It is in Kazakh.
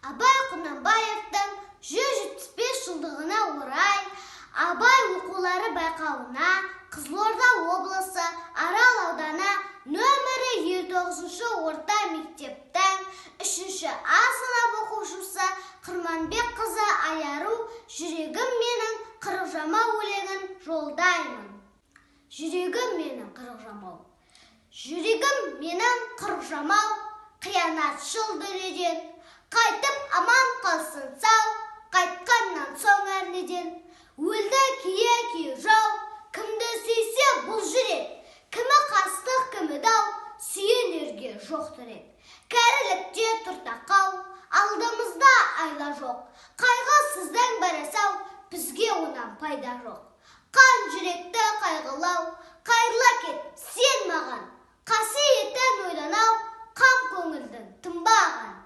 Абай Құнанбаевтың 175 жылдығына орай Абай оқулары байқауына Қызылорда облысы, Арал ауданы, нөмірі 59 орта мектептің 3 А сынып оқушысы Құрманбекқызы Аяру «Жүрегім менің қырық жамау» өлеңін жолдаймын. Жүрегім менің қырық жамау. Жүрегім менің қырық жамау, қиянатшыл дүниеден. Қайтып аман қалсын сау, қайтқаннан соң әрнеден. Өлді кие кие жау, кімді сүйсе бұл жүрек. Кімі қастық, кімі дау, сүйенерге жоқ тірек. Кәрілікте тұр тақау, алдымызда айла жоқ. Қайғы сіздің бәрі сау, бізге онан пайда жоқ. Қан жүректі қайғылау, қайырыла кет сен маған. Қасиетін ойланау, қам көңілдің тынбаған.